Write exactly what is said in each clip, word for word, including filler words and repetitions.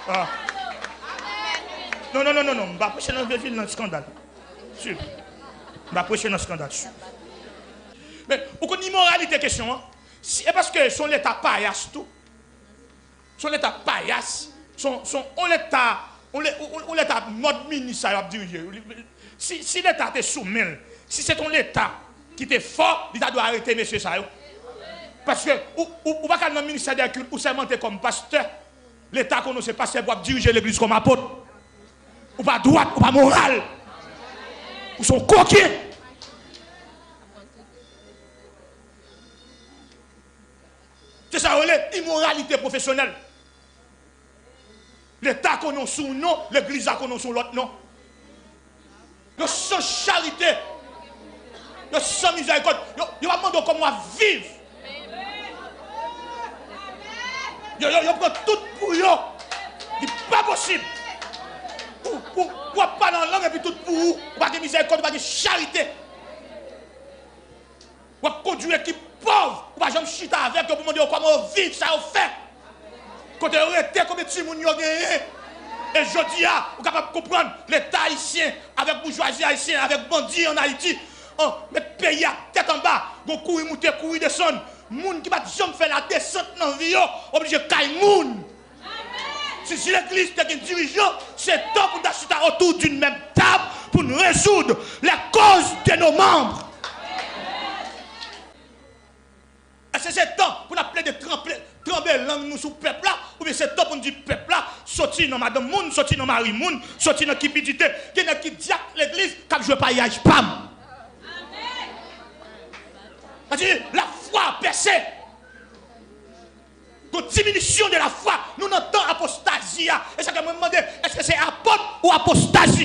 Ah. Non, non, non, non, non. M pa preche nan vil, nan eskandal. Si. M pa preche nan eskandal. Si. Men, ou konn imoralite kesyon an? Si, e paske se yon leta payas tou. Se yon leta payas. Se yon, se yon, yon leta, yon le-, yon, yon leta mòd minis sa yo ap dirije. Si, si leta te sou men l, si se te yon leta ki te fò, li ta dwe arete mesye sa yo. Paske ou, ou, ou pa ka al nan ministè dè kilt, ou sèmante kòm pastè. Leta konnen w se pastè pou w ap dirije legliz kòm apot. Ou pa dwat, ou pa moral. Ou se yon koken. Se sa yo rele imoralite pwofesyonèl. Leta konnen w sou yon non, legliz la konnen w sou yon lòt non. Yo san charite. Yo san mizèrikòd. Yo, yo pa mande w kòman w ap viv. Yo, yo, yo pran tout pou yo. Li pa posib. Pou, pou, pou w ap pale an lang epi tout pou ou. Ou pa gen mizèrikòd, ou pa gen charite. W ap kondui ekip pòv, ou pa janm chita avèk yo pou mande yo kòman yo viv, sa yo fè. Kote yo rete, konbyen timoun yo genyen. E jodi a, ou kapab konprann Leta ayisyen avèk boujwazi ayisyen, avèk bandi ann Ayiti, an, met peyi a tèt anba, gon kouri moute, kouri desann. Moun ki pa t janm fè ladesant nan vi yo, oblije kay moun. Si, si legliz te gen dirijan, se tan pou n ta chita otou d'une menm tab pou n rezoud les causes de nos membres. Èske se tan pou n ap plede tranpe, tranbe lang nou sou pèp la? Oubyen se tan pou n di pèp la, soti nan madanm moun, soti nan mari moun, soti nan kipidite? Gen nèg ki dyak legliz k ap jwe payaj pa m. Sa di, lafwa pèse. Gon diminisyon de lafwa. Nou nan tan apostazi a. E sa ke mwen mande, èske se apot ou apostazi?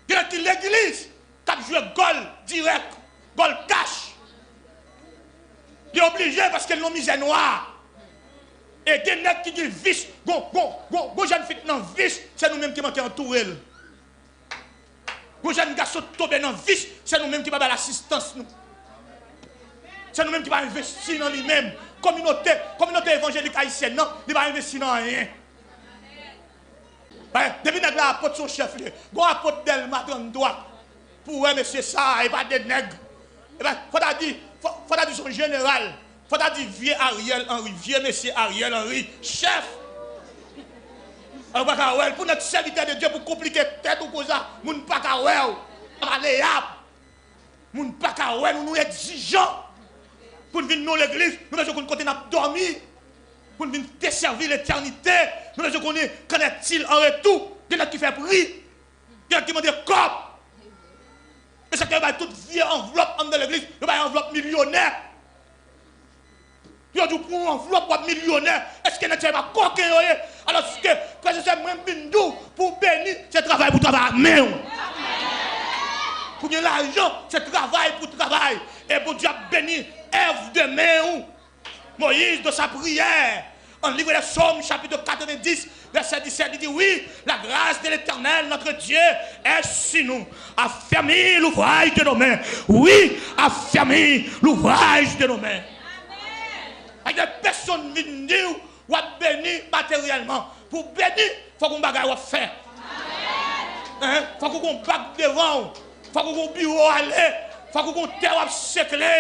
Gen nèg ki legliz k ap jwe gòl dirèk, gòl kach. Li oblije paske l nan mizè nwa. E gen nèg ki gen vis, gon, gon, gon, gon jèn fi k nan vis, se nou menm ki manke antoure l. Yon jèn gason tonbe nan vis, se nou menm ki pa ba l asistans nou. Se nou menm ki pa envesti nan li menm. Kominote, kominote evanjelik ayisyèn nan, li pa envesti nan anyen. Depi nèg la apot, se yon chèf li ye. Gon apot Dèlma tranndwa. Pou wè mesye sa a, e pa de nèg. E pa, fò ta di, fò, fò ta di se yon jeneral. Fò ta di vye Ariel Henry, vye mesye Ariel Henry, chèf. Ou pa ka wè l. Pou nèg sèvitè de Dye, pou konplike tèt ou konsa, moun pa ka wè w. Maleyab. Moun pa ka wè nou, nou egzijan. Pou n vin nan legliz, nou bezwen konn kote n ap dòmi. Pou n vin desèvi letènite, nou bezwen konnen qu'en est-il en retour. Gen nèg ki fè pri. Gen nèg ki mande kòb. E sa k fè yo bay tout vye anvlòp anndan legliz, yo bay anvlòp milyonè. Yo di w pou yon anvlòp w ap milyonè. Èske nèg sa yo pa koken yo ye? Alòske, frè e sè, mwen vin di w, pou w beni, se travay pou w travay ak men w. Pou w gen lajan, se travay pou w travay. E Bondye ap beni èv de men w. Moïse, dans sa prière, en livre des Psaumes, chapitre quatre-vingt-dix, verset dix-sept, il dit, oui, la grâce de l'Éternel, notre Dieu, est sur nous. Affermis l'ouvrage de nos mains. Oui, affermis l'ouvrage de nos mains. Ak de pèsonn vin di w, w ap beni materyèlman. Pou w beni, fòk yon bagay w ap fè. Hein? Fòk ou gon bak devan w. Fòk ou gon biwo ale. Fòk ou gon tè w ap sekle.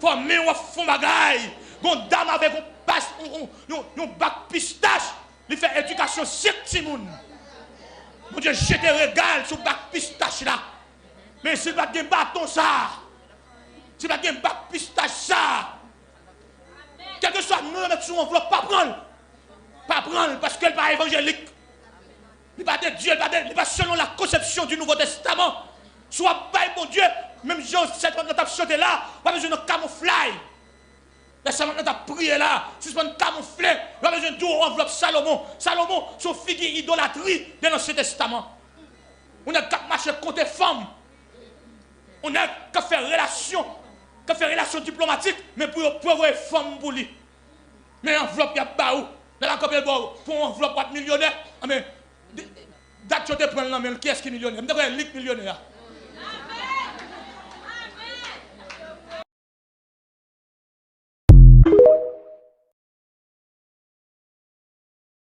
Fanmi w ap fon bagay. Gon dam avèk yon pas, yon, yon, yon, yon bak pistach. Li fè edikasyon senk timoun. Bondye jete rega l sou bak pistach la. Men si l pa t gen baton sa, si l pa t gen bak pistach sa, kèlkeswa non yo met sou anvlòp, pa pran l. Pa pran l, paske l pa evanjelik. Li pa de Dye, li pa de, li pa selon la conception du Nouveau Testament. Si w ap bay Bondye, menm jan sèvant lan t ap chante la, w pa bezwen nan kamouflay. Lè sèvant lan t ap priye la, sispann kamoufle, w pa bezwen di w anvlòp Salomon. Salomon se yon figi idolatri de Lansyen Testaman. Yon nèg k ap mache kote fanm. Yon nèg k ap fè relasyon, k ap fè relasyon diplomatik, men pou yo, pou yo voye fanm pou li. Men anvlòp y ap ba ou. Lè l ap kanpe l ba w pou yon anvlòp w ap milyonè. Anben, dat yo te pran l nan men l, kiyès ki milyonè? M te kwè li k milyonè a.